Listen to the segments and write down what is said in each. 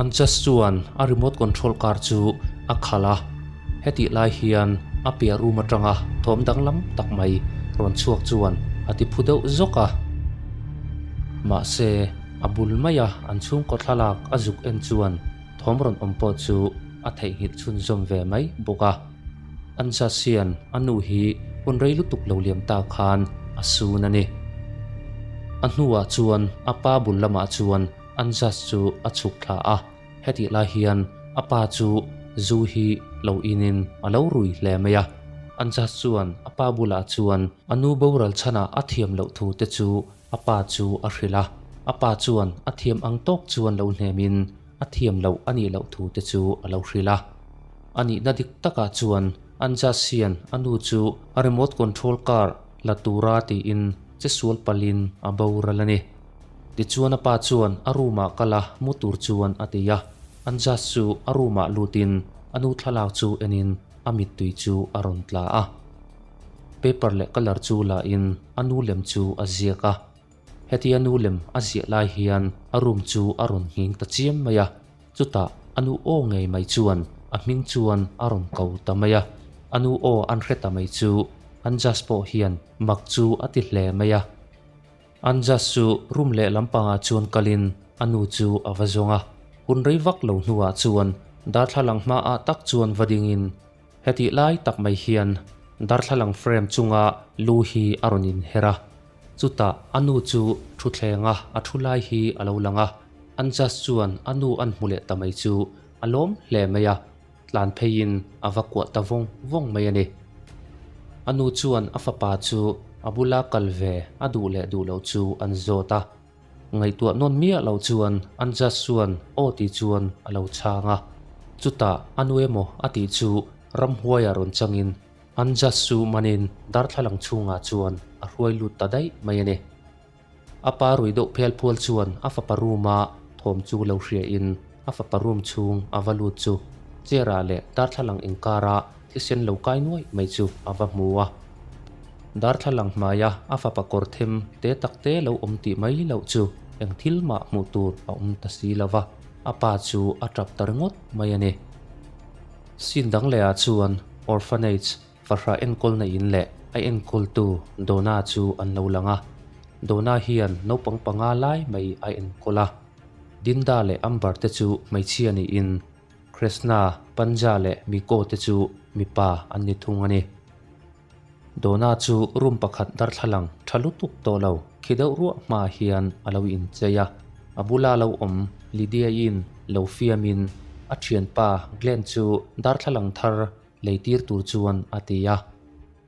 Anjas chuan a remote control car chu a khalh a, hetih lai hian a piah room atanga thawm danglam tak mai rawn chhuak chuan a ti phu deuh zawk a. Mahse, a bul maia an chhungkaw thlalak a zuk en chuan thawm rawn awm pawh chu a theihnghilh chhunzawm ve mai bawk a. Anjas hian a nu hi hun rei lutuk lo liam ta khan a sun a ni. A hnuah chuan a pa bul lamah chuan Anjas chu a chhuk thla a, hetih lai hian a pa chu zu hi lo inin a lo rui hle mai a. Anjas chuan a pa bulah chuan a nu boral chhanah a thiam loh thu te chu a pa chu a hrilh a, a pa chuan a thiam ang tawk chuan lo hnemin a thiam loh a nih loh thu te chu a lo hrilh a. A nihna dik takah chuan Anjas hian a nu chu a remote control car la tura tiin che sual palhin a boral a ni. Tichuan a pa chuan a room ah kal a mu tur chuan a ti a, Anjas chu a room ah lutin a nu thlalak chu enin a mittui chu a rawn tla a. Paper leh colour chu la in a nu lem chu a ziak a. Hetia nu lem a ziah lai hian a room chu a rawn nghing ta chiam mai a, chutah a nu aw ngei mai chuan a hming chuan a rawn ko ta mai a. A nu aw an hre ta mai chu Anjas pawh hian mak chu a ti hle mai a. Anjas chu room leh lampangah chuan kalin a nu chu a va zawng a, hun rei vak lo hnuah chuan darthlalang hmaah tak chuan va dingin hetih lai tak mai hian darthlalang frame chunga lu hi a rawn inher a, chutah a nu chu thuthlenga a thu lai hi a lo lang a, Anjas chuan a nu an hmu leh ta mai chu a lawm hle mai a, tlan pheiin a va kuah ta vawng vawng mai a ni. A nu chuan a fapa chu a bula kal ve a duh leh duh loh chu an zawt a. Ngaihtuah nawn miah loh chuan Anjas chuan aw tih chuan a lo chhang a. Chutah a nu emaw a tih chu ramhuaia rawn changin Anjas chu manin darthlalang chhungah chuan a hruai lut ta daih mai a ni. A pa rui deuh phel phual chuan a fapa room-a thawm chu lo hriain a fapa room chhung a va lut chu chair-ah leh darthlalang inkara thisen lo kai nuai mai chu a va hmu a. Darthlalang hmaia a fapa kawr them te tak te lo awm tih mai loh chu eng thil mah hmuh tur a awm ta si lo va, a pa chu a tap ta ringawt mai a ni. Scene dang lehah chuan orphanage Fahrah enkawlna in leh a enkawltu Donna chu an lo lang a. Donna hian naupang panga lai mai a enkawl a. Dinda leh Amber te chu hmeichhia niin Krishna, Panja leh Miko te chu mipa an ni thung a ni. Donna chu room pakhat darthlalang tha lutuk tawh lo khi deuh ruah hmaah hian a lo inchei a. A bula lo awm Lydia-in lo fiamin a thianpa Glenn chu darthlalang thar Leitir tur chuan a ti a.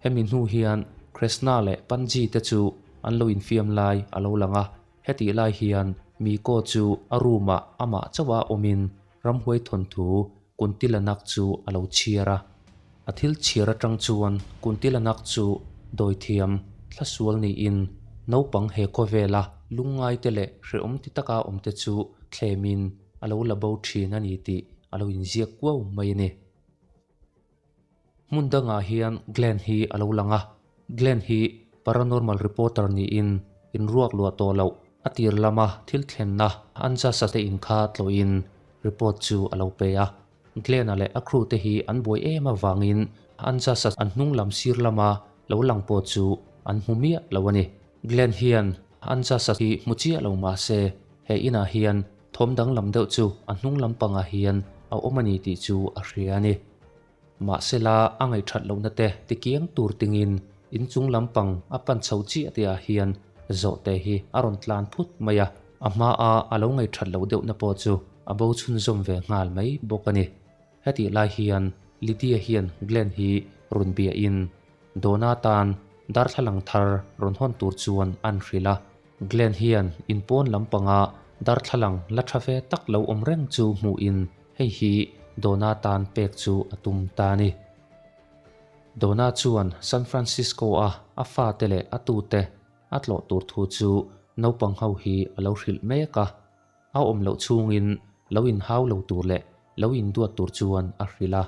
Hemi hnu hian Krishna leh Panji te chu an lo infiam lai a lo lang a, hetih lai hian Miko chu a room ah amah chauha awmin ramhuai thawnthu Kuntilanak chu a lo chhiar a. A thil chhiar atang chuan Kuntilanak chu dawithiam thlasual niin naupang he khawvela lungngaite leh hrehawm ti taka awmte chu thlemin a lo la bo thin a ni tih a lo inziak kuau mai a ni. Hmun dangah hian Glenn hi a lo lang a, Glenn hi paranormal reporter niin inruak luah tawh loh a tir lama thil thlenna Anjasa te in kha tlawhin report chu a lo pe a. Glenn-a leh a crew te hi an buai em avangin Anjasa an hnung lam sir lama lo lang pawh chu an hmu miah lo a ni. Glenn hian Anjasa hi hmu chiah lo mah se he inah hian Thawm danglam deuh chu a hnung lampangah hian a awm a ni tih chu a hria a ni. Mahsela a ngaihthat lohna te tikiang tur tingin inchung lampang a pan chho chiah tihah hian zawhte hi a rawn tlan phut mai a, a hmaa a lo ngaihthat loh deuhna pawh chu a bo chhunzawm ve nghal mai bawk a ni. Hetih lai hian Lydia hian Glenn hi rawn biahin Donna tan darthlalang thar rawn hawn tur chuan an hrilh a. Glenn hian in pawn lampanga darthlalang la tha ve tak lo awm reng chu hmuhin hei hi Donna tan pek chu a tum ta a ni. Donna chuan San Francisco-a a fate leh a tute a tlawh tur thu chu naupang ho hi a lo hrilh mek a. A awm loh chhungin lo inhau lo tur leh lo induat tur chuan a hrilh a.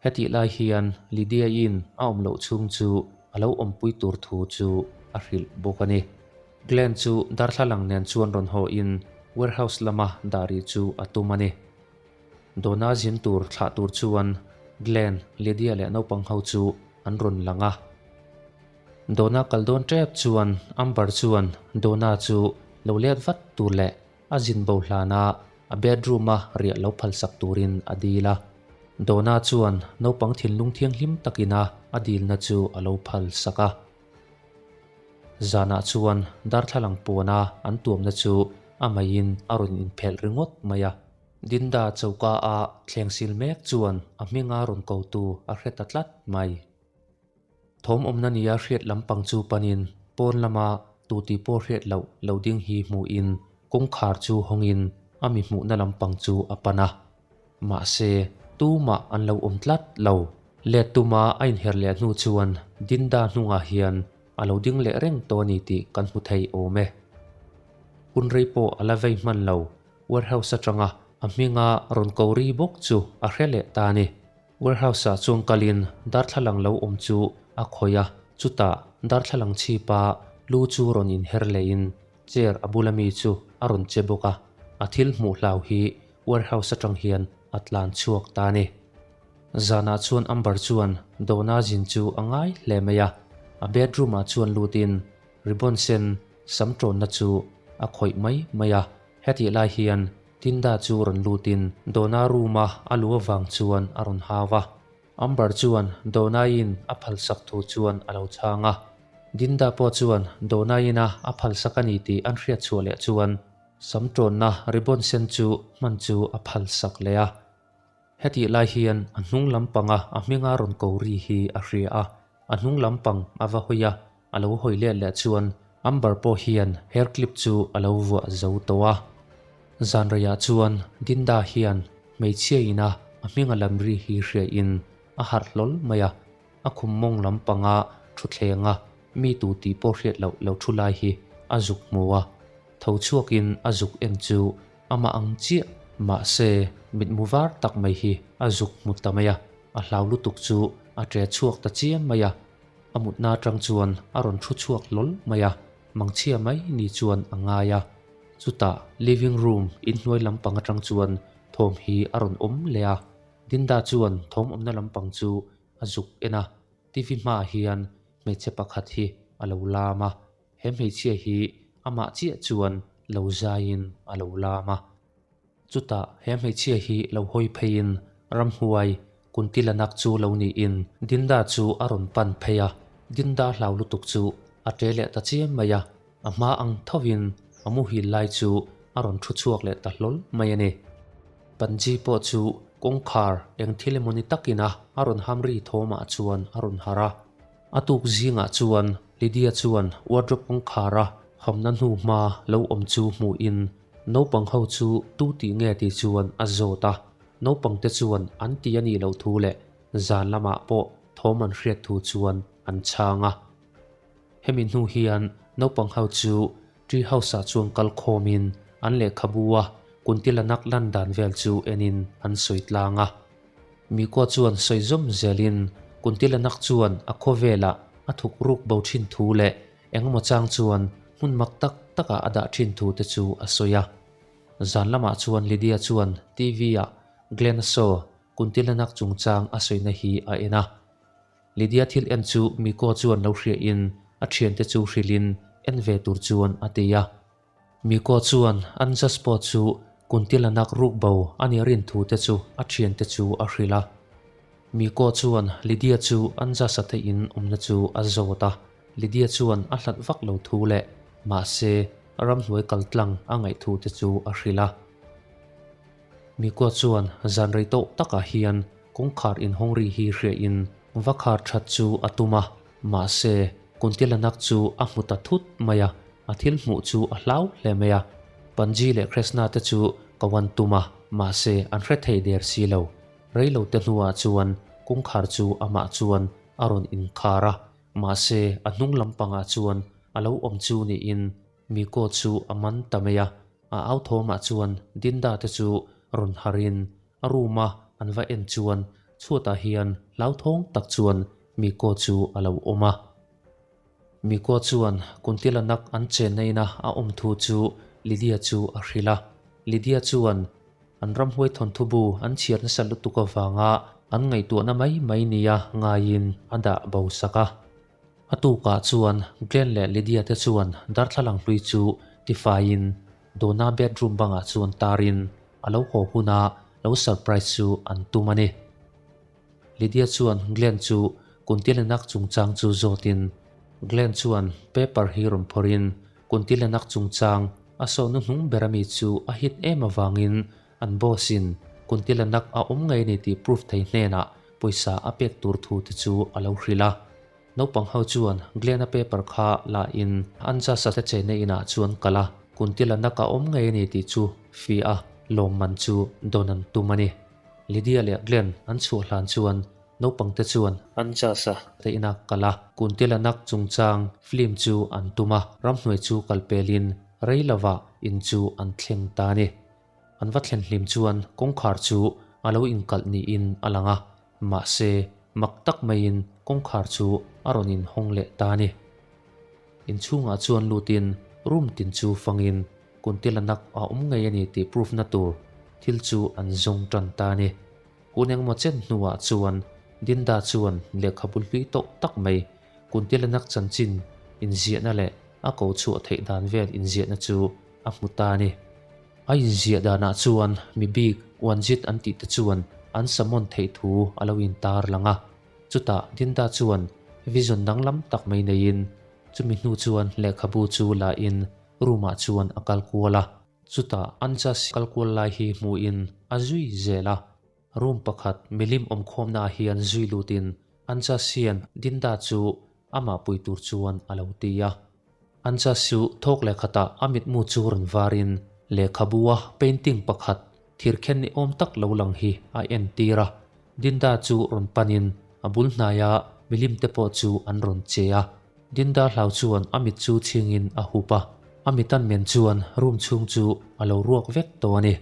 Hetih lai hian Lydia-in a awm loh chhung chu a lo awmpui tur thu chu a hrilh bawk a ni. Glenn chu darthlalang nen chuan rawn haw in Warehouse lama dah rih chu a tum a ni. Dawna zin tur thlah tur chuan Glenn, Lydia leh naupang ho chu an rawn lang a. Dawna kal dawn tep chuan Amber chuan Dawna chu lo let vat tur leh a zin bo hlana a bedroom a riah lo phalsak turin a dil a. Dawna chuan naupang thinlung thianghlim takina a dilna chu a lo phalsak a. Zanah chuan darthlalang puana an tuamna chu a maiin a rawn inphelh ringawt mai a. Dinda choka a thleng sil mek chuan a hminga rawn kotu a hre ta tlat mai. Thawm awmna nia hriat lampang chu panin pawn lama tuti pawh hriat loh lo ding hi hmuhin kawngkhar chu hawngin a mi hmuhna lampang chu a pan a. Mahse, tumah an lo awm tlat lo. Let tuma a inher leh hnu chuan Dinda hnungah hian a lo ding leh reng tawh a ni tih kan hmu thei awm e. Hun rei pawh a la vei hman lo, warehouse atanga a hminga rawn ko ri bawk chu a hre leh ta a ni. Warehouse-ah chuan kalin darthlalang lo awm chu a khawih a, chutah darthlalang chhipa lu chu rawn inher lehin Chair a bula mi chu a rawn che bawk a, a thil hmuh hlau hi warehouse atang hian a tlan chhuak ta a ni. Zanah chuan Amber chuan Donna zin chu a ngai hle mai a, a bedroom ah chuan lutin ribbon sen sam tawnna chu a khawih mai mai a, hetih lai hian Tinda chu rawn lutin Donna room a a lu avang chuan a rawn hau a. Amber chuan Donna-in a phalsak thu chuan a lo chhang a. Dinda pawh chuan Donna-in a a phalsak a ni tih an hriat chhuah leh chuan sam tawnna ribbon sen chu hman chu a phalsak leh a. Hetih lai hian a hnung lampanga a hminga rawn ko ri hi a hria a, a hnung lampang a va hawi a, a lo hawi let leh chuan Amber pawh hian hair clip chu a lo vuah zo tawh a. Zanreiah chuan Dinda hian hmeichhia ina a hminga lam ri hi hriain a harh hlawl mai a, a khum mawng lampanga thuthlenga mi tu tih pawh hriat loh lo thu lai hi a zuk hmu a, tho chhuakin a zuk en chu amah ang chiah mahse mitmu var tak mai hi a zuk hmu ta mai a, a hlau lutuk chu a ṭe chhuak ta chiam mai a. A mutna atang chuan a rawn thu chhuak hlawl mai a, mangchhia mai ni chuan a ngai a. Chutah living room inhnuai lampang atang chuan thawm hi a rawn awm leh a, Dinda chuan thawm awmna lampang chu a zuk en a, TV hmaah hian hmeichhe pakhat hi a lo lam a, he hmeichhia hi amah chiah chuan lo zaiin a lo lam a. Chutah he hmeichhia hi lo hawi pheiin ramhuai Kuntilanak chu lo niin Dinda chu a rawn pan phei a, Dinda hlau lutuk chu a ṭe leh ta chiam mai a, a hma ang thovin a muhil lai chu a rawn thu chhuak leh ta hlawl mai a ni. Panji pawh chu kawngkhar eng thil emaw ni takin a a rawn hamri thawmah chuan a rawn harh a. A tuk zingah chuan Lydia chuan wardrobe kawngkhar a hamna hnu hma lo awm chu hmuhin naupang ho chu tu tih nge tih chuan a zawt a, naupang te chuan an ti a nih loh thu leh zan lamah pawh thawm an hriat thu chuan an chhang a. Hemi hnu hian naupang ho chu tree house ah chuan kal khawmin an lehkhabu a Kuntilanak lan dan vel chu enin an sawi tlang a. Miko chuan sawi zawm zelin Kuntilanak chuan a khawvelah a thuk ruk bo thin thu leh engemaw chang chuan hmun mak tak takah a dah thin thu te chu a sawi a. Zan lamah chuan Lydia chuan TV ah Glenn Saw Kuntilanak chungchang a sawina hi a en a. Lydia thil en chu Miko chuan lo hriahin a thiante chu hrilhin en ve tur chuan a ti a. Miko chuan Anjas pawh chu Kuntilanak ruk bo a nih rin thu te chu a thiante chu a hrilh a. Miko chuan Lydia chu Anjas-a te in awmna chu a zawt a, Lydia chuan a hlat vak lo thu leh mahse ramhnuai kal tlang a ngaih thu te chu a hrilh a. Miko chuan zan rei tawh takah hian kawngkhar inhawng ri hi hriain va khar that chu a tum a, mahse Kuntilanak chu a hmu ta thut mai a, a thil hmuh chu a hlau hle mai a. Panji leh Krishna te chu ka wan tum a, mahse an hre thei der si lo. Reilo te hnuah chuan kawngkhar chu amah chuan a rawn inkhar a, mahse a hnung lampangah chuan a lo awm chu niin Miko chu a man ta mai a, a au thawmah chuan Dinda te chu rawn harin a room a an va en chuan chhuatah hian hlauthawng tak chuan Miko chu a lo awm a. Miko chuan Kuntilanak an chenna ina a awm thu chu Lydia chu a hrilh a. Lydia chuan an ramhuai thawnthu bu an chhiar nasa lutuk avanga an ngaihtuahna mai mai nia ngaiin a dah bo sak a. A tukah chuan Glenn leh Lydia te chuan darthlalang hlui chu tifaiin Donna bedroom bangah chuan tarin a lo haw huna lo surprise chu an tum a ni. Lydia chuan Glenn chu Kuntilenak chungchang chu zawtin Glenn chuan paper hi rawn phawrhin Kuntilenak chungchang a sawhnu hnung ber ami chu a hit em avangin an boss in Kuntilenak a awm ngei a ni tih proof thei hnenah pawisa a pek tur thu te chu a lo hrilh a. Naupang ho chuan Glenn-a paper kha la in an Jasa te chenna inah chuan kal a, Kuntilanak a awm ngei a ni tih chu fih a lawmman chu dawn an tum a ni. Lydia leh Glenn an chhuah hlan chuan naupang te chuan an Jasa te ina kal a, Kuntilanak chungchang film chu an tum a, ramhnuai chu kal pelin rei lovah in chu an thleng ta a ni. An va thlen hlim chuan kawngkhar chu a lo inkalh niin a lang a, mahse mak tak maiin kawngkhar chu a rawn inhawng leh ta a ni. Inchhungah chuan lutin room tin chu fangin Kuntilanak a awm ngei a ni tih proof na tur thil chu an zawng tan ta a ni. Hun engmaw chen hnuah chuan Dinda chuan lehkhabu hlui tawh tak mai Kuntilanak chanchin inziahna leh a ko chhuah theih dan vel inziahna chu a hmu ta a ni. A inziah danah chuan mi bik Uanjit an tih te chuan an summon theih thu a lo intar lang a. Chutah Dinda chuan vision danglam tak mai neiin chumi hnu chuan lehkhabu chu la in room ah chuan a kal kual a. Chutah Anjas kal kual lai hi hmuhin a zui zel a. Room pakhat milim awmkhawmna ah hian zui lutin Anjas hian Dinda chu amah pui tur chuan a lo ti a. Anjas chu thawk leh khatah a mitmu chu rawn varin lehkhabua painting pakhat thirkhen ni awm tak lo lang hi a entir a. Dinda chu rawn panin a bul hnaia milim te pawh chu an rawn che a. Dinda hlau chuan a mit chu chhingin a hup a, a mitan men chuan room chhung chu a lo ruak vek tawh a ni.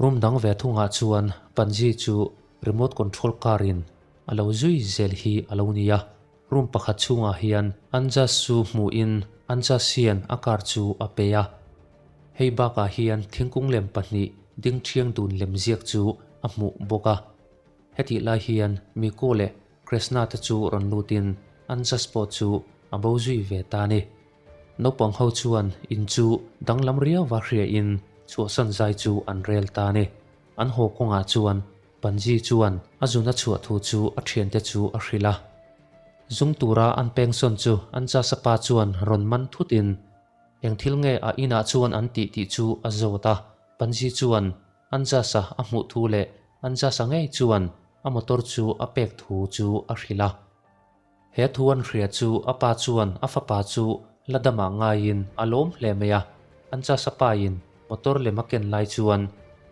Room dang ve thungah chuan Panji chu remote control car in a lo zui zel hi a lo ni a. Room pakhat chhungah hian Anjas chu hmuhin Anjas hian a car chu a pe a. Hei bakah hian thingkung lem pahnih ding thiang dun lem ziak chu a hmuh bawk a. Hetih lai hian Miko leh Krishna te chu rawn lutin Anjas pawh chu a bo zui ve ta a ni. Naupang ho chuan in chu danglam riauva hriain chhuahsan zai chu an rel ta a ni. An haw kawngah chuan Panji chuan a zuna chhuah thu chu a thiante chu a hrilh a. Zung tura an pengsawn chu an chasapa chuan rawn man thutin eng thil nge a inah chuan an tih tih chu a zawt a. Panji chuan an chasa a hmuh thu leh an chasa ngei chuan a motor chu a pek thu chu a hrilh a. He thu an hria chu a pa chuan a fapa chu la damah ngaiin a lawm hle mai a, an chasa pain motor lem a ken lai chuan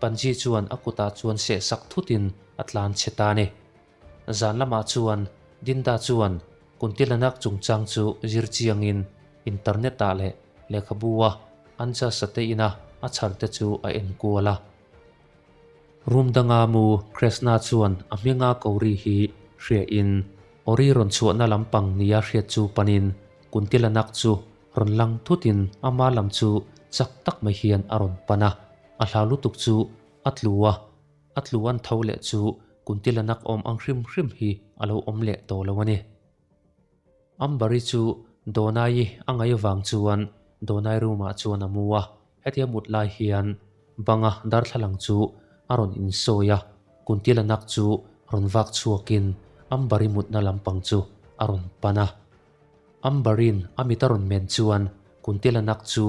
Panji chuan a kutah chuan seh sak thutin a tlan chhe ta a ni. Zan lamah chuan Dinda chuan Kuntilanak chungchang chu zir chiangin internet ah leh lehkhabu a an chasa te ina a chhar te chu a enkual a. Room danga mu Kreshna chuan a hminga Gauri hi hriain Ori rawn chhuahna lampang nia hriat chu panin Kuntilanak chu rawn lang thutin ama lam chu chak tak mai hian a rawn pan a, a hlau lutuk chu a tlu a, a tlu an tho leh chu Kuntilanak awm ang hrim hrim hi a lo awm leh tawh lo a ni. Ambari chu Donai a ngaih vang chuan Donai room ah chuan a mu a, hetia mut lai hian banga darthlalang chu a rawn insawi a, Kuntilanak chu rawn vak chhuakin Ambari mutna lampang chu a rawn pan a. Ambari'n a mit a rawn men chuan Kuntilanak chu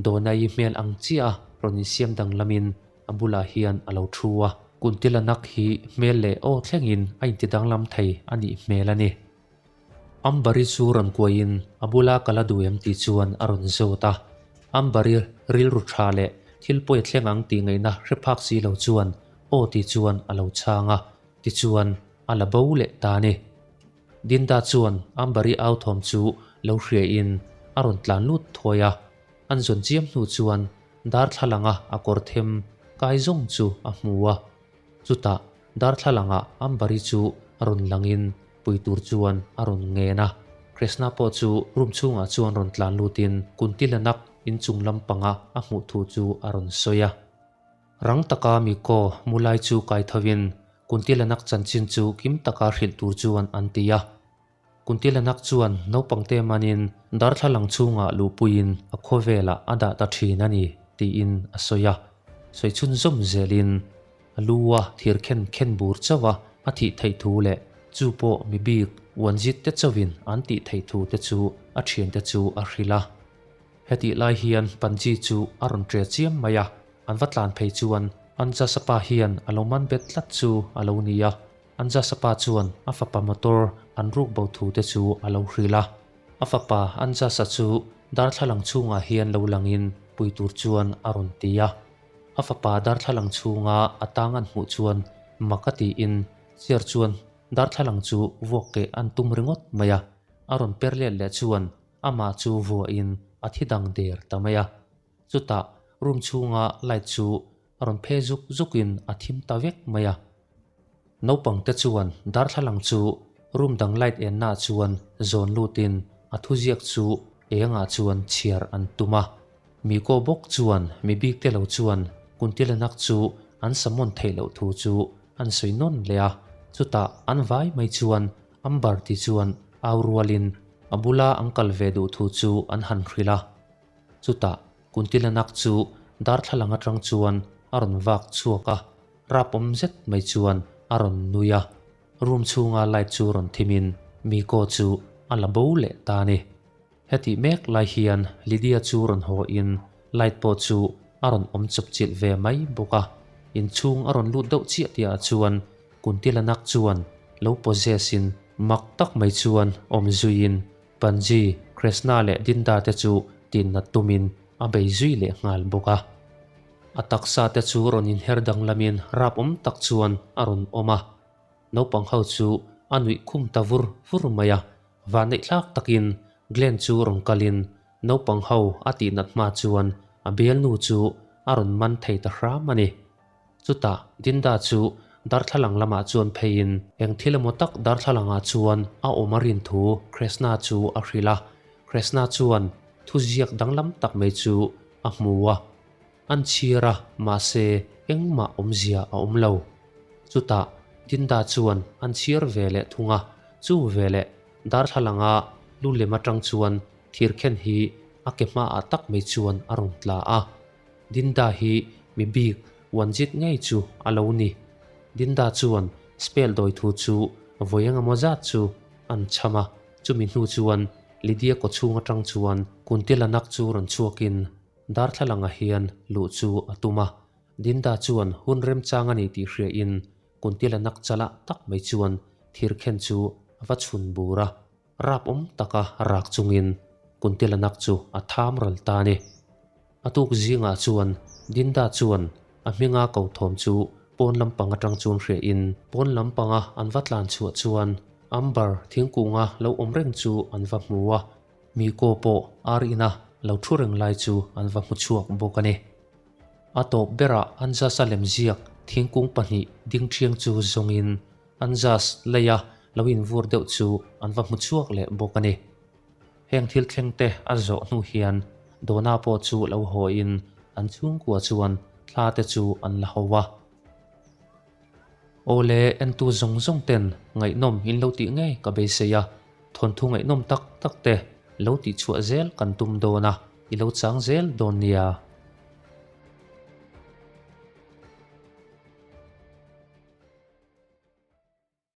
Donai hmel ang chiah a rawn insiam danglamin a bulah hian a lo thu a. Kuntilanak hi hmel leh aw thlengin a inti danglam thei a nih hmel a ni. Ambari chu rawn kuaiin a bula kal a duh em tih chuan a rawn zawt a. Ambari rilru tha leh thil pawi a thleng ang tih ngaihna hre phak si lo chuan aw tih chuan a lo chhang a, tichuan a la bo leh ta a ni. Dinda chuan Ambari au thawm chu lo hriain a rawn tlan lut thuai a, an zawn chiam hnu chuan darthlalanga a kawr them kai zawng chu a hmu a. Chutah darthlalangah Ambari chu rawn langin pui tur chuan a rawn ngen a. Krishna pawh chu room chhungah chuan rawn tlan lutin Kuntilanak. inchung lampanga a hmuh thu chu a rawn sawi a. Rang taka Miko mu lai chu kai thovin Kuntilanak chanchin chu kim taka hrilh tur chuan an ti a. Kuntilanak chuan naupangte manin darthlalang chhungah luhpuiin a khawvelah a dah ta thin a ni tiin a sawi a. Sawi chhunzawm zelin a lu a thir khen khen bur chauh a, a thih theih thu leh chu pawh mi bik uanzit te chauhin an tih theih thu te chu a thiante chu a hrilh a. Hetih lai hian Panji chu a rawn ṭe chiam mai a, an va tlan phei chuan Anjasa pa hian a lo man bet tlat chu a lo ni a. Anjasa pa chuan a fapa motor an ruk bo thu te chu a lo hrilh a. A fapa Anjasa chu darthlalang chhungah hian lo langin pui tur chuan a rawn ti a. A fapa darthlalang chhunga a tang an hmuh chuan mak a tiin chair chuan darthlalang chu vuak keh an tum ringawt mai a. A rawn per let leh chuan amah chu vuahin a thi dang der ta mai a. Chutah room chhunga light chu a rawn phe zuk zukin a thim ta vek mai a. Naupang te chuan darthlalang chu room dang light enna chuan zawn lutin a thuziak chu engah chuan chhiar an tum a. Miko bawk chuan mi bik te lo chuan Kuntilanak chu an summon theih loh thu chu an sawi nawn leh a. Chutah an vai mai chuan Amber ti chuan au rualin a bula an kal ve duh thu chu an han hrilh a. Chutah Kuntilanak chu darthlalang atang chuan a rawn vak chhuak a, rapawm zet mai chuan a rawn nui a. Room chhunga light chu rawn thimin Miko chu a la bo leh ta a ni. Hetih mek lai hian Lydia chu rawn haw in light pawh chu a rawn awm chawp chilh ve mai bawk a. Inchhung a rawn lut deuh chiah tihah chuan Kuntilanak chuan lo possess in mak tak mai chuan awm zuiin Panji, Krishna leh Dinda te chu tinnat tumin a bei zui leh nghal bawk a. A taksa te chu rawn inher danglamin rap awm tak chuan a rawn awm a. Naupang ho chu a nuih khum ta vur vur mai a. Vanneihthlak takin Glenn chu rawn kalin naupang ho a tihnat hma chuan a bialnu chu a rawn man thei ta hram a ni. Chutah Dinda chu darthlalang lamah chuan pheiin eng thil emaw tak darthlalangah chuan a awm a rin thu Krishna chu a hrilh a. Krishna chuan thuziak danglam tak mai chu a hmu a. An chhir a, mahse engmah awmzia a awm lo. Chutah Dinda chuan an chhir ve leh thung a, chu veleh darthlalanga lu lem atang chuan thirkhen hi a ke hmaah tak mai chuan a rawn tla a. Dinda hi mi bik Wanjit ngei chu a lo ni. Dinda chuan spell dawi thu chu vawi engemaw zat chu an chham a, chumi hnu chuan Lydia kawchhung atang chuan Kuntilanak chu rawn chhuakin darthlalangah hian luh chu a tum a. Dinda chuan hun remchang a ni tih hriain Kuntilanak chalah tak mai chuan thirkhen chu a va chhun bur a. Rap awm taka rak chungin Kuntilanak chu a tham ral ta a ni. A tuk zingah chuan Dinda chuan a hminga ko thawm chu pawn lampang atang chuan hriain pawn lampanga an va tlan chhuah chuan Amber thingkunga lo awm reng chu an va hmu a, Miko pawh ar ina lo thu reng lai chu an va hmu chhuak bawk a ni. A tawp berah Anjasa lemziak thingkung pahnih ding thiang chu zawngin Anjas leia lo invur deuh chu an va hmu chhuak leh bawk a ni. Heng thil thleng te a zawh hnu hian Dona pawh chu lo hawiin an chhungkua chuan thla te chu an la ho a. Awle entu zawng zawng ten ngaihnawm in lo tih ngei ka beisei a, thawnthu ngaihnawm tak tak te lo tih chhuah zel kan tum dawn a, i lo chang zel dawn nia.